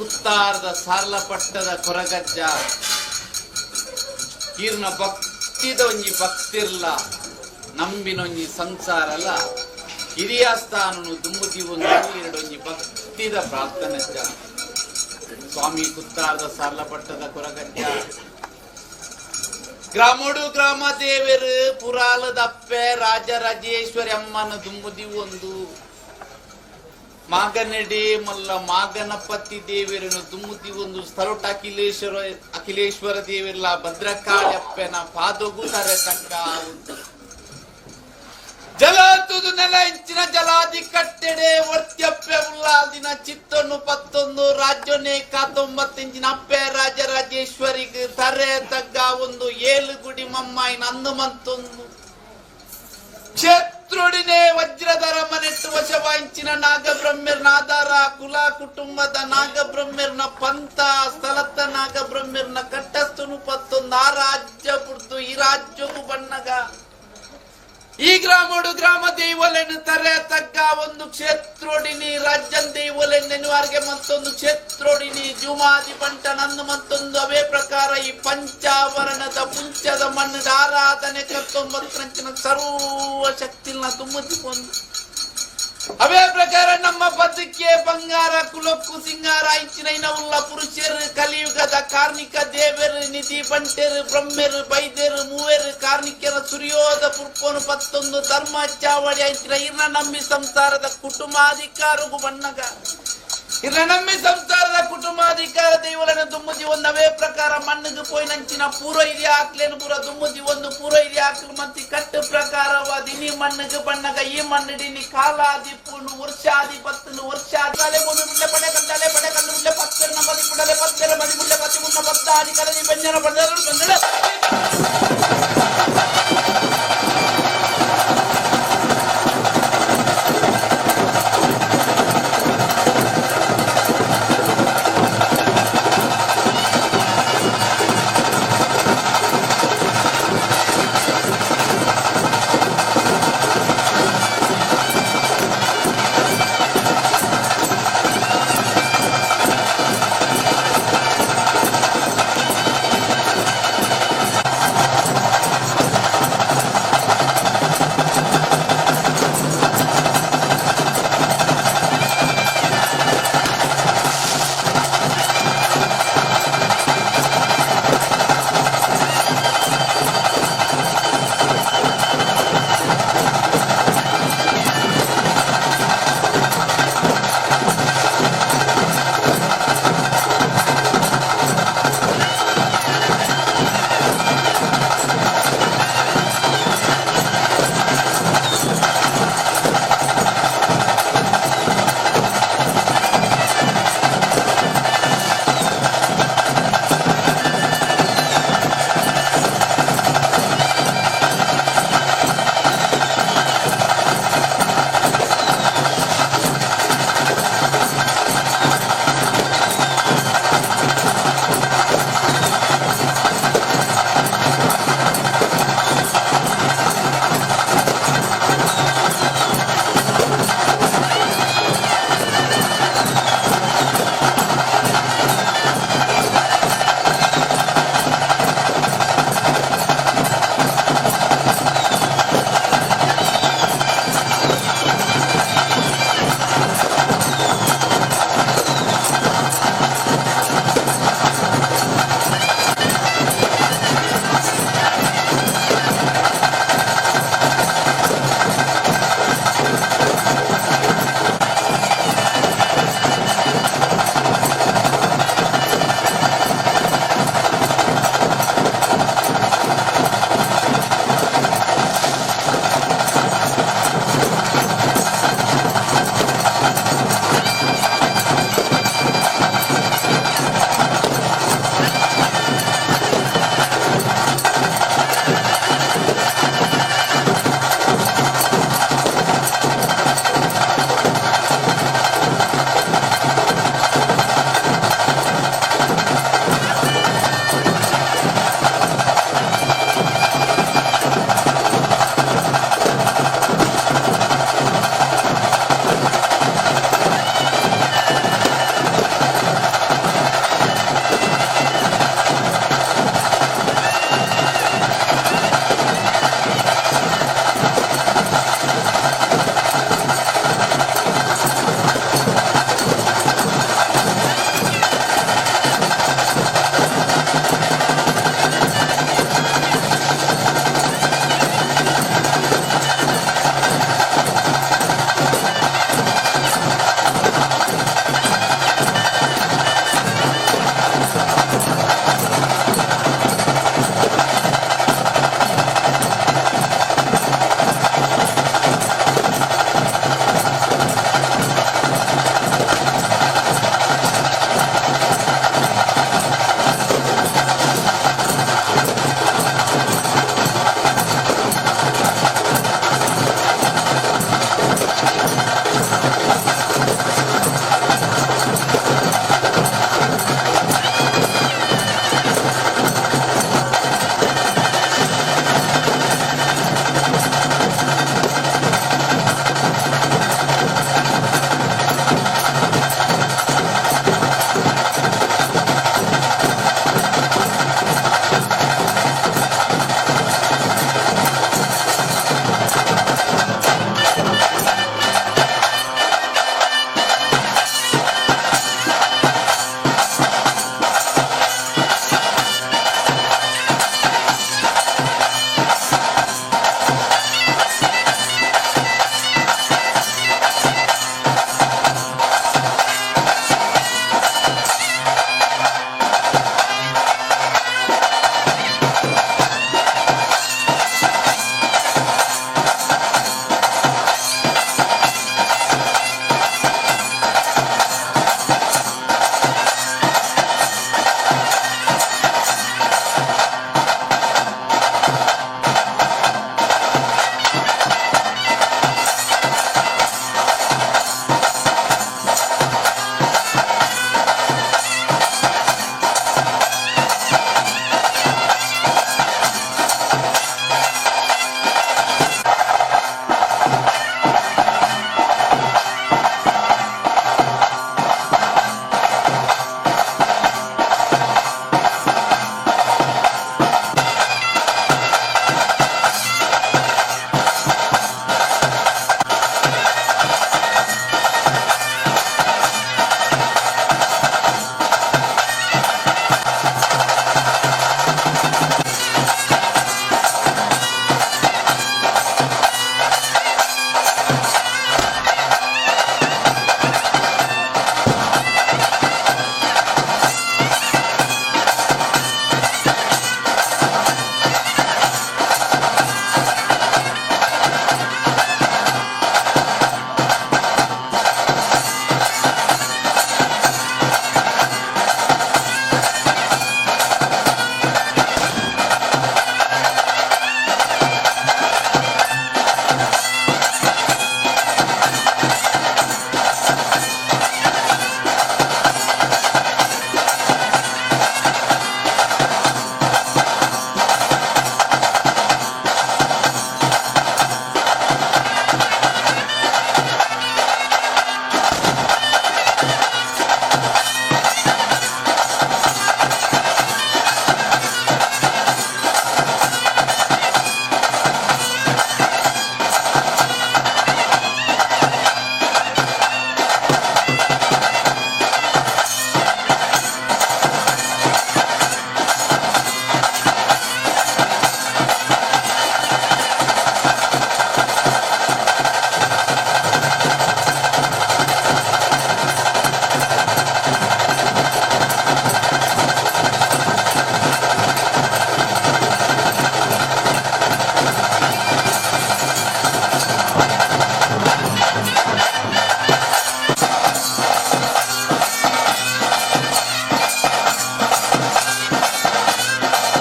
ಕುತ್ತಾರದ ಸಾರ್ಲಪಟ್ಟದ ಕೊರಗಜ್ಜ ಈರ್ನ ಭಕ್ತಿದ ಒಂಜಿ ಭಕ್ತಿರ್ಲ ನಂಬಿನೊಂಜಿ ಸಂಸಾರಲ ಹಿರಿಯ ಸ್ಥಾನನು ದುಂಬುದಿ ಒಂದು ಎರಡೊಂಜಿ ಭಕ್ತಿದ ಪ್ರಾರ್ಥನೆಜ್ಜ. ಸ್ವಾಮಿ ಕುತ್ತಾರದ ಸಾರ್ಲಪಟ್ಟದ ಕೊರಗಜ್ಜ, ಗ್ರಾಮೋಡು ಗ್ರಾಮ ದೇವರು ಪುರಾಲದಪ್ಪೆ ರಾಜರಾಜೇಶ್ವರಿ ಅಮ್ಮನ ದುಂಬುದಿ ಒಂದು ಮಾಗನಡೆ ಮಲ್ಲ ಮಾಗನಪತಿ ದೇವರನ್ನು ದುಮ್ಮುದಿ ಒಂದು ಸ್ಥಳೋಟ ಅಖಿಲೇಶ್ವರ ಅಖಿಲೇಶ್ವರ ದೇವರ್ಲ ಭದ್ರಕಾಳಿ ಅಪ್ಪೆನ ಪಾದಗು ತರೆ ತಕ್ಕ ಜಲ ತುದು ನೆಲ ಇಂಚಿನ ಜಲಾದಿ ಕಟ್ಟೆಡೆ ವರ್ತ್ಯಪ್ಪೆ ಉಲ್ಲಾದಿನ ಚಿತ್ತೊನ್ನು ಪತ್ತೊಂದು ರಾಜ್ಯನೇ ಕಾತೊಂಬತ್ತಿಂಚಿನ ಅಪ್ಪೆ ರಾಜರಾಜೇಶ್ವರಿಗೆ ತರೆ ತಗ್ಗ ಒಂದು ಏಳು ಗುಡಿ ಮಮ್ಮಾಯಿನ ಅಂದು ಮಂತೊಂದು ಕ್ಷೇತ್ರೋಡಿನೇ ವಜ್ರಧರ ಮನೆಟ್ಟು ವಶವಾಯಿಂಚಿನ ನಾಗಬ್ರಹ್ಮೆರ್ನ ಆಧಾರ ಕುಲ ಕುಟುಂಬದ ನಾಗಬ್ರಹ್ಮೆರ್ನ ಪಂಥ ಸ್ಥಳತ್ತ ನಾಗಬ್ರಹ್ಮೆರ್ನ ಕಟ್ಟಸ್ತುನು ಪತ್ತೊಂದು ಆ ರಾಜ್ಯ ಪುಡ್ದು ಈ ರಾಜ್ಯಕ್ಕೂ ಬಣ್ಣಗ ಈ ಗ್ರಾಮೋಡು ಗ್ರಾಮ ದೈವಲೆನ್ನು ತರೆ ತಗ್ಗ ಒಂದು ಕ್ಷೇತ್ರೋಡಿನಿ ರಾಜ್ಯನ್ ದೈವಲೆನ್ನೆನ್ನುವಾರಿಗೆ ಮತ್ತೊಂದು ಕ್ಷೇತ್ರೋಡಿನಿ ಜುಮಾದಿ ಪಂಟ ನಂದು ಮತ್ತೊಂದು ಅವೇ ಪ್ರಕಾರ ಈ ಪಂಚಾವರಣದ ಪುಂಚದ ಮಣ್ಣು ಆರಾಧನೆ ಕತ್ತೊಂಬತ್ತರಂಚಿನ ಸರ್ವ ಶಕ್ತಿನ ತುಂಬುತ್ತಿಕೊಂಡು ಅವೇ ಪ್ರಕಾರ ನಮ್ಮ ಬದುಕೆ ಬಂಗಾರ ಕುಲಕ್ಕು ಸಿಂಗಾರ ಇಂಚಿನ ಉಲ್ಲ ಪುರುಷರು ಕಲಿಯುಗದ ಕಾರ್ಣಿಕ ದೇವರು ನಿಧಿ ಬಂಟೆರು ಬ್ರಹ್ಮೆರು ಬೈದೆರು ಮೂವೆರು ಕಾರ್ಣಿಕರ ಸುರ್ಯೋದ ಪುರ್ಪೋನು ಪತ್ತೊಂದು ಧರ್ಮ ಚಾವಡಿ ಇಂಚಿನ ಇರ್ನ ನಂಬಿ ಸಂಸಾರದ ಕುಟುಂಬಾಧಿಕಾರಗು ಬಣ್ಣಗ ಇರ್ನ ನಂಬಿ ಸಂಸಾರದ ಕುಟುಂಬಾಧಿಕಾರ ದೈವಲನ ದುಮ್ಮುದಿ ಒಂದು ಅವೇ ಪ್ರಕಾರ ಮಣ್ಣಿಗೆ ಪೋಯಿನಂಚಿನ ಪೂರ್ವ ಹಿರಿಯ ಹಾಕ್ಲೇನು ಪೂರ ದುಮ್ಮುದಿ ಒಂದು ಪೂರ್ವ ಹಿರಿಯ ಹಾಕ್ಲು ಮಂತಿ ಕಟ್ಟು ಪ್ರಕಾರವಾದ ಇನಿ ಮಣ್ಣಿಗೆ ಬಣ್ಣಗ ಈ ಮಣ್ಣಿಡಿ ಕಾಲಾದಿ ಪೂನು ವರ್ಷಾದಿ ಪತ್ತನು ವರ್ಷಾದಿ ಕಾಲೆ ಭೂಮಿ ಮುಳ್ಳೆ ಪಡೆ ಕಂಡಲೆ ಪಡೆ ಕಂಡು ಮುಳ್ಳೆ ಪತ್ತೆರ ಮದಿ ಪುಡಲೆ ಪತ್ತೆರ ಮದಿ ಮುಳ್ಳೆ ಪತಿ ಮುನ್ನ ಪತ್ತಾದಿ ಕಲದಿ ಬೆಂಜನ ಪಡೆದರು ಬಂದಳೆ.